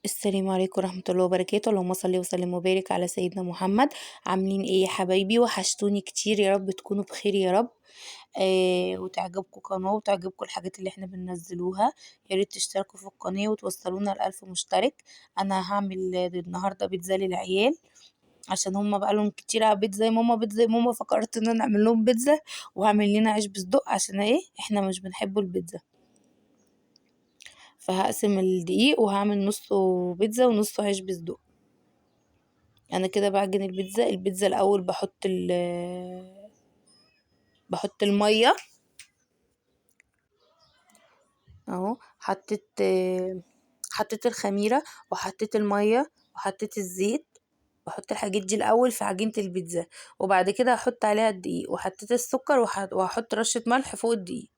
السلام عليكم ورحمة الله وبركاته. اللهم صل وسلم وبارك على سيدنا محمد. عاملين ايه يا حبايبي؟ وحشتوني كتير، يا رب تكونوا بخير يا رب. وتعجبكم قناة وتعجبكم الحاجات اللي احنا بننزلوها. يا ريت تشتركوا في القناة وتوصلونا ل1000 مشترك. انا هعمل النهارده بيتزا للعيال عشان هما بقالهم كتير على بيتزا يا ماما بيتزا يا ماما، فقررت ان انا اعمل لهم بيتزا وهعمل لنا عيش بصدق عشان ايه احنا مش بنحب البيتزا. فهقسم الدقيق وهعمل نصه بيتزا ونصه عيش بصدق. انا كده بعجن البيتزا. البيتزا الاول بحط الميه اهو، حطيت الخميره وحطيت الميه وحطيت الزيت. بحط الحاجات دي الاول في عجينه البيتزا، وبعد كده هحط عليها الدقيق وحطيت السكر وهحط رشه ملح فوق الدقيق.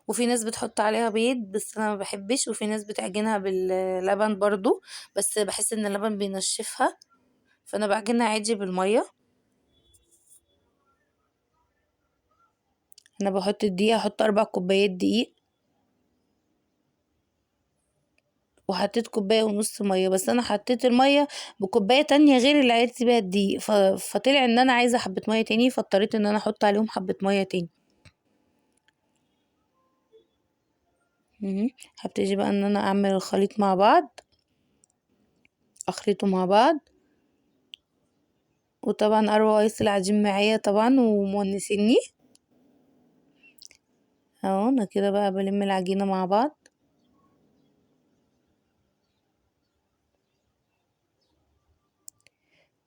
وفي ناس بتحط عليها بيض بس انا ما بحبش، وفي ناس بتعجنها باللبن برضو بس بحس ان اللبن بينشفها، فانا بعجنها عادي بالميه. انا بحط الدقيق، هحط 4 كوبايات دقيق وحطيت كوبايه ونص ميه، بس انا حطيت الميه بكوبايه تانية غير اللي عيلت بيها الدقيق، فطلع ان انا عايزه حبه ميه تاني، فاضطريت ان انا احط عليهم حبه ميه تاني. هبتدي بقى ان انا اعمل الخليط مع بعض، اخلطه مع بعض. وطبعا اروى وايسل قاعدين معايا طبعا ومونسيني اهو. انا كده بقى بلم العجينه مع بعض.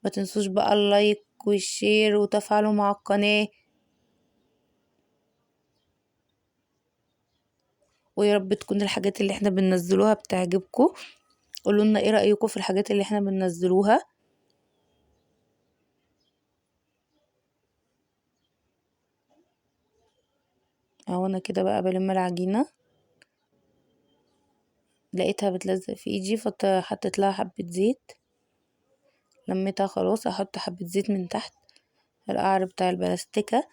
ما تنسوش بقى ال like وال share وتفاعلوا مع القناه، ويا رب تكون الحاجات اللي احنا بننزلوها بتعجبكم. قولوا لنا ايه رايكم في الحاجات اللي احنا بننزلوها. اهو انا كده بقى بلم العجينه، لقيتها بتلزق في ايدي فحطيت لها حبه زيت، لميتها خلاص. احط حبه زيت من تحت القعر بتاع البلاستيكه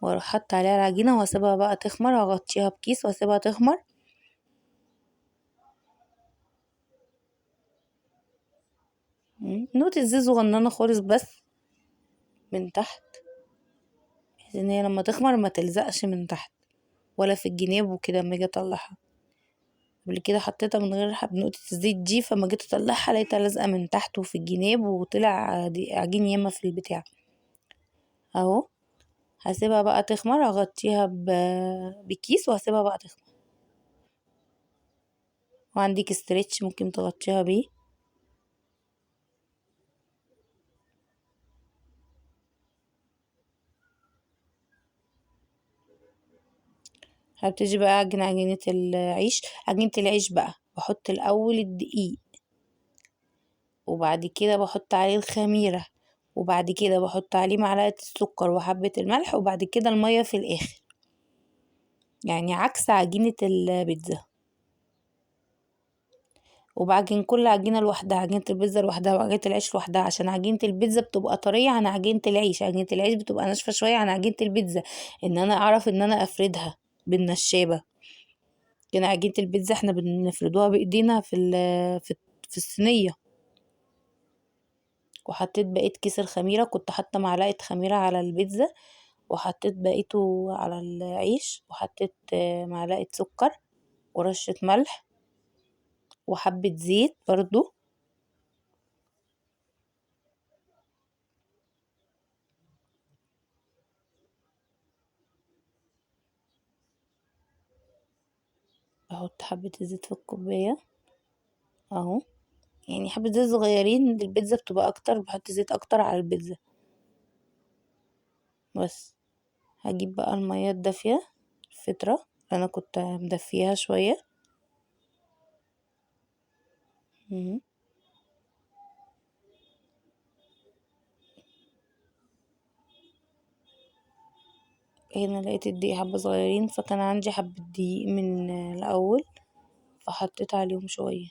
واروح حاطه عليها العجينه واسيبها بقى تخمر. هغطيها بكيس واسيبها تخمر. نقطه زيت صغننه خالص بس من تحت، بحيث ان هي لما تخمر ما تلزقش من تحت ولا في الجناب وكده. اما اجي اطلعها قبل كده حطيتها من غير نقطة الزيت دي، فما جيت اطلعها لقيتها لازقة من تحت وفي الجناب، وطلع عجين ياما في البتاع اهو. هسيبها بقى تخمر، هغطيها بكيس وهسيبها بقى تخمر. وعندك stretch ممكن تغطيها بيه. هبتدي بقى اعجن عجينة العيش. عجينة العيش بقى بحط الاول الدقيق، وبعد كده بحط عليه الخميرة، وبعد كده بحط عليه معلقة السكر وحبة الملح، وبعد كده المية في الاخر، يعني عكس عجينة البيتزا. وبعجن كل عجينة لوحدها، عجينة البيتزا لوحدها وعجينة العيش لوحدها، عشان عجينة البيتزا بتبقى طرية عن عجينة العيش، عجينة العيش بتبقى ناشفة شوية عن عجينة البيتزا، ان انا اعرف ان انا افردها بالنشابة. لكن عجينة البيتزا احنا بنفردوها بايدينا في الصينية. وحطيت بقية كيس الخميرة، كنت حاطة معلقة خميرة على البيتزا وحطيت بقيته على العيش، وحطيت معلقة سكر ورشة ملح وحبة زيت برضو. بحط حبة الزيت في الكوباية اهو، يعني حبة زيت صغيرين، البيتزا بتبقى اكتر، بحط زيت اكتر على البيتزا. بس هجيب بقى المية الدافية الفترة اللي انا كنت مدفيها شوية. هنا لقيت الدقيق حبة صغيرين، فكان عندي حبة دقيق من الأول فحطيت عليهم شوية،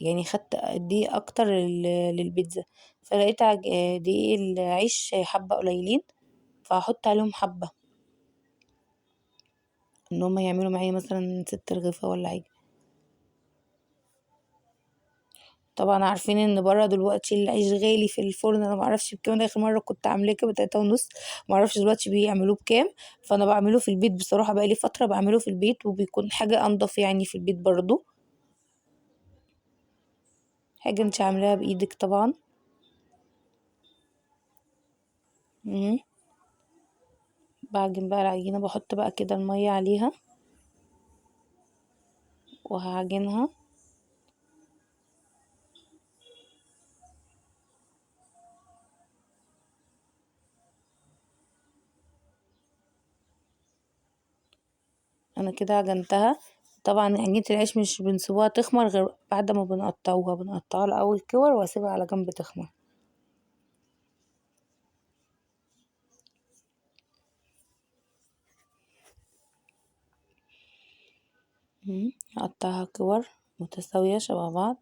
يعني خدت دقيق أكتر للبيتزا، فلقيت دقيق العيش حبة قليلين فهحط عليهم حبة. ان هم يعملوا معايا مثلا 6 رغيفة ولا حاجة. طبعا عارفين ان بره دلوقتي العيش غالي في الفرن، انا معرفش بكام، انا اخر مرة كنت عاملاه كده ب3.5، معرفش دلوقتي بيعملوه بكام. فانا بعمله في البيت بصراحة، بقالي فترة بعمله في البيت وبيكون حاجة انضف يعني في البيت برضو، حاجة انت عاملاها بايدك طبعا. بعجن بقى العجينة، بحط بقى كده المية عليها وهعجنها. انا كده عجنتها. طبعا عجينة العيش مش بنسيبوها تخمر غير بعد ما بنقطعوها، بنقطعها الاول كور واسيبها على جنب تخمر. هقطعها كور متساوية شبه بعض.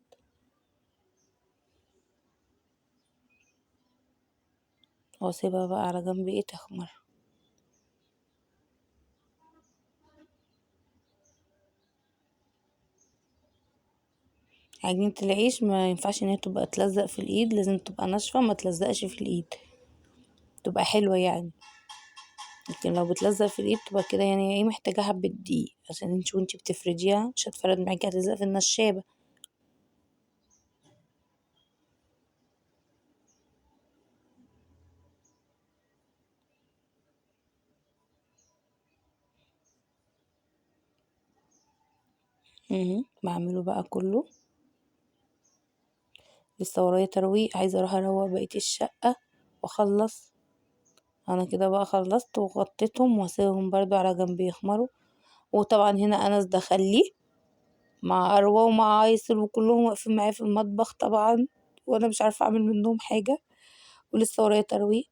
واسيبها بقى على جنب تخمر. عجينة العيش ما ينفعش ان هي تبقى تلزق في الايد، لازم تبقى ناشفة ما تلزقش في الايد، تبقى حلوة يعني. لكن لو بتلزق في الايد تبقى كده يعني محتاجة حبة دقيق، عشان انت وانتي بتفرديها مش هتفرد معاكي، هتلزق في النشابة. بعمله بقى كله. لسه ورايا ترويق، عايزة اروح اروق بقية الشقة واخلص. انا كده بقى خلصت وغطيتهم واسيبهم برضو على جنب يخمروا. وطبعا هنا انس دخل لي مع اروى ومع ايسل وكلهم واقفين معايا في المطبخ طبعا، وانا مش عارفه اعمل منهم حاجة، ولسه ورايا ترويق.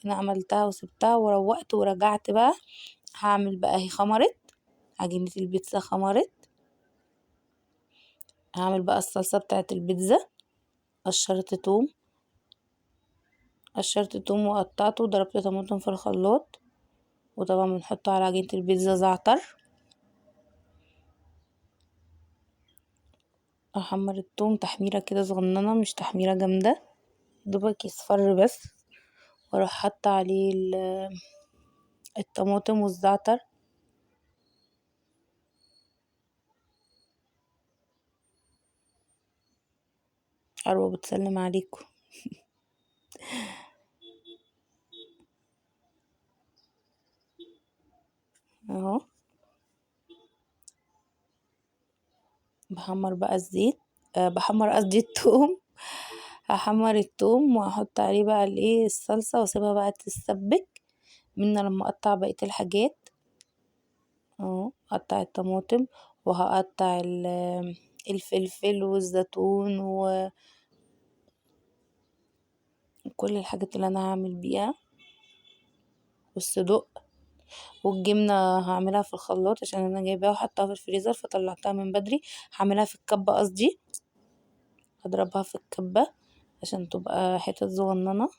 انا عملتها وسبتها وروقت ورجعت بقى هعمل بقى، هي خمرت عجينه البيتزا، خمرت. هعمل بقى الصلصه بتاعه البيتزا. قشرت توم وقطعته وضربت طماطم في الخلاط، وطبعا بنحطه على عجينه البيتزا زعتر. احمر التوم تحميره كده صغننه، مش تحميره جامدة، دوبك يصفر بس، واروح حاطه عليه الطماطم والزعتر. اروى بتسلم عليكم. اهو بحمر بقى الزيت، بحمر قصدي التوم. هحمر التوم واحط عليه بقى الصلصه، واسيبها بقى تتسبك من لما اقطع بقية الحاجات. اهو هقطع الطماطم وهقطع الفلفل والزيتون وكل الحاجات اللي انا هعمل بيها، والصدق والجبنه هعملها في الخلاط عشان انا جايباها وحطاها في الفريزر فطلعتها من بدري. هعملها في الكبه، قصدي هضربها في الكبه عشان تبقى حتت صغننه.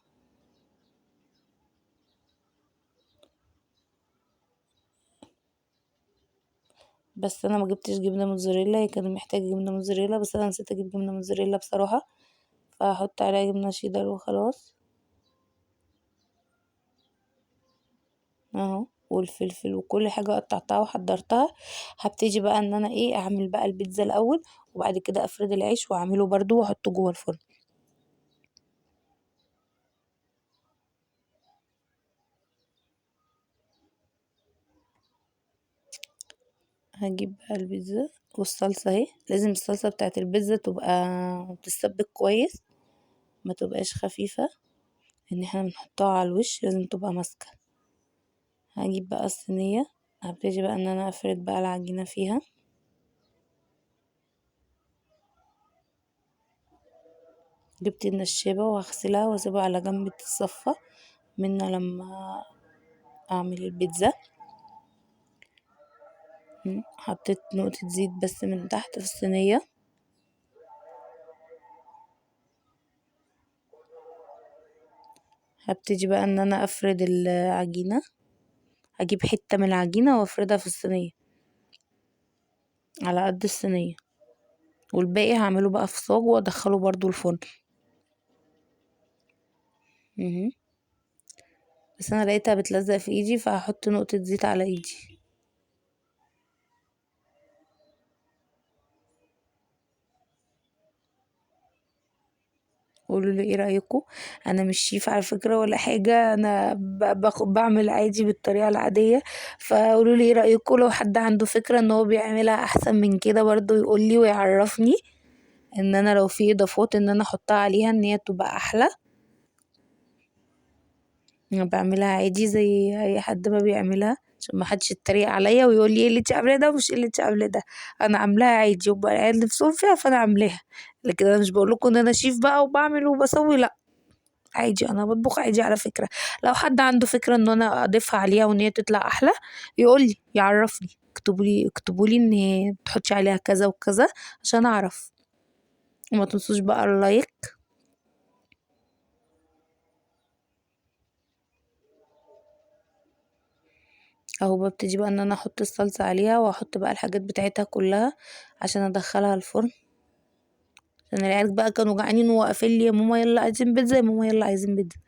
بس انا ما جبتش جبنه موتزاريلا، هي كانت محتاجه جبنه موتزاريلا بس انا نسيت اجيب جبنه موتزاريلا بصراحة، فهحط عليها جبنه شيدر وخلاص. اهو والفلفل وكل حاجة قطعتها وحضرتها. هبتدي بقى ان انا اعمل بقى البيتزا الاول، وبعد كده افرد العيش واعمله برضو واحطه جوه الفرن. هجيب بقى البيتزا والصلصه اهي، لازم الصلصه بتاعت البيتزا تبقى تتسبك كويس، ما تبقاش خفيفة، ان احنا بنحطها على الوش لازم تبقى ماسكه. هجيب بقى الصينية، هبتدي بقى ان انا افرد بقى العجينة فيها. جبت النشابه وهغسلها واسيبها على جنب تتصفى من لما اعمل البيتزا. حطيت نقطة زيت بس من تحت في الصينية. هبتدي بقى ان انا افرد العجينة، هجيب حتة من العجينة وافردها في الصينية. على قد الصينية، والباقي هعمله بقى في صاج وادخله برضو الفرن. بس انا لقيتها بتلزق في ايدي، فهحط نقطة زيت على ايدي. قولوا لي ايه رايكم. انا مش شيف على فكرة ولا حاجة، انا بعمل عادي بالطريقة العادية، فقولوا لي ايه رايكم. لو حد عنده فكرة ان هو بيعملها احسن من كده برضو يقول لي ويعرفني، ان انا لو في اضافات ان انا احطها عليها ان هي تبقى احلى. انا بعملها عادي زي اي حد ما بيعملها، عشان ما حدش يتريق عليا ويقول لي ايه اللي انت عاملاه ده ومش ايه اللي انت عاملاه ده. انا عاملاها عادي وبقى العيال نفسهم فيها فانا عاملاها، لكن انا مش بقول لكم ان انا شيف بقى وبعمل وبسوي، لا عادي، انا بطبخ عادي على فكرة. لو حد عنده فكرة ان انا اضيفها عليها وان هي تطلع احلى يقول لي، يعرفني، اكتبوا لي ان بتحطي عليها كذا وكذا عشان اعرف. وما تنسوش بقى ال like. اهو ببتدي بقى ان انا احط الصلصة عليها، واحط بقى الحاجات بتاعتها كلها عشان ادخلها الفرن، عشان العيال بقى كانوا جعانين وواقفين لي يا ماما يلا عايزين بيتزا، يا ماما يلا عايزين بيتزا.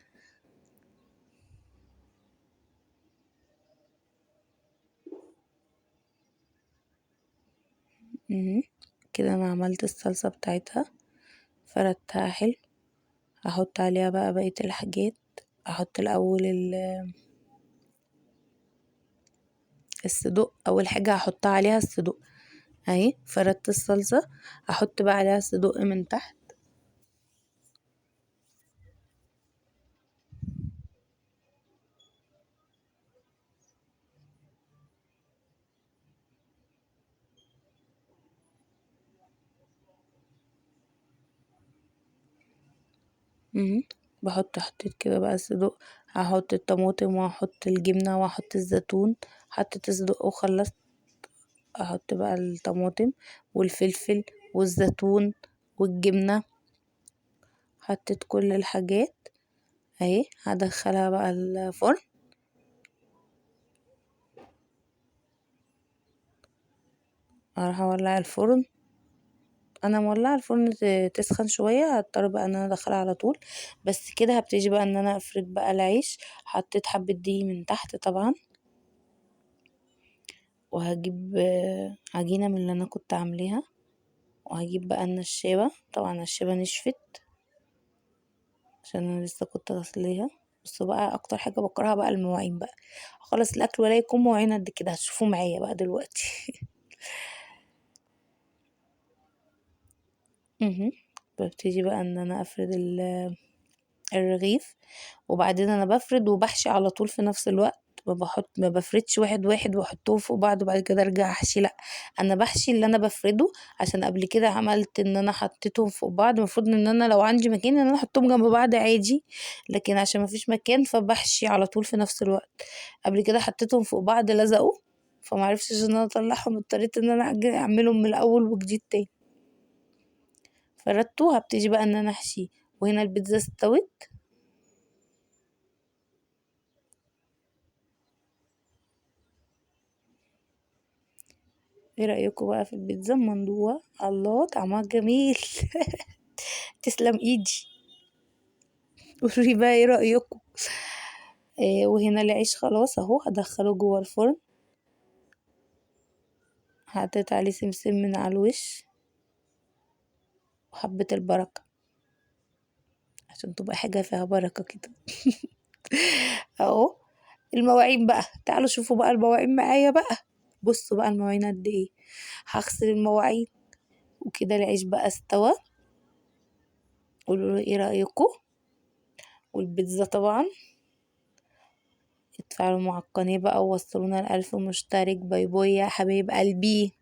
كده انا عملت الصلصة بتاعتها، فردتها حلو. هحط عليها بقى بقية الحاجات. هحط الاول الصدق، اول حاجة هحطها عليها الصدق اهي. فردت الصلصة، هحط بقى عليها الصدق من تحت. حطيت كده بقى الصدق، هحط الطماطم وهحط الجبنة وهحط الزيتون. حطيت الصدق وخلصت. احط بقى الطماطم والفلفل والزيتون والجبنة، حطيت كل الحاجات اهي. هدخلها بقى الفرن. هروح اولع الفرن. انا مولعه الفرن تسخن شوية، هضطر بقى ان انا ادخلها على طول. بس كده هبتدي بقى ان انا افرد بقى العيش. حطيت حبه دقيق من تحت طبعا، وهجيب عجينه من اللي انا كنت عاملاها، وهجيب بقى النشابه. طبعا النشابه نشفت عشان انا لسه كنت غسلاها. بصوا بقى اكتر حاجة بكرهها بقى المواعين بقى، خلاص الاكل ولا يكون مواعين قد كده، هتشوفوا معايا بقى دلوقتي. ببتدي بقى ان انا افرد الرغيف، وبعدين انا بفرد وبحشي على طول في نفس الوقت. ما بفردش واحد واحد واحطهم فوق بعض وبعد كده ارجع احشي، لا انا بحشي اللي انا بفرده، عشان قبل كده عملت ان انا حطيتهم فوق بعض. المفروض ان انا لو عندي مكان ان انا احطهم جنب بعض عادي، لكن عشان ما فيش مكان فبحشي على طول في نفس الوقت. قبل كده حطيتهم فوق بعض لزقوا، فما عرفتش ان انا اطلعهم، اضطريت ان انا اعملهم من الاول وجديد تاني. فردته، هبتدي بقى ان انا احشيه. وهنا البيتزا استوت. ايه رأيكم بقى في البيتزا المندوه؟ الله طعمها جميل. تسلم ايدي. قولوا لي بقى ايه رأيكم. وهنا العيش خلاص اهو هدخله جوه الفرن. حطيت عليه سمسم من على الوش وحبة البركة عشان تبقى حاجة فيها بركة كده. اهو المواعين بقى، تعالوا شوفوا بقى المواعين معايا بقى. بصوا بقى المواعين قد ايه. هغسل المواعين وكده. العيش بقى استوى. قولوا لي ايه رأيكم. والبيتزا طبعا. اتفاعلوا مع القناة بقى ووصلونا ل1000 مشترك. bye bye يا حبايب قلبي.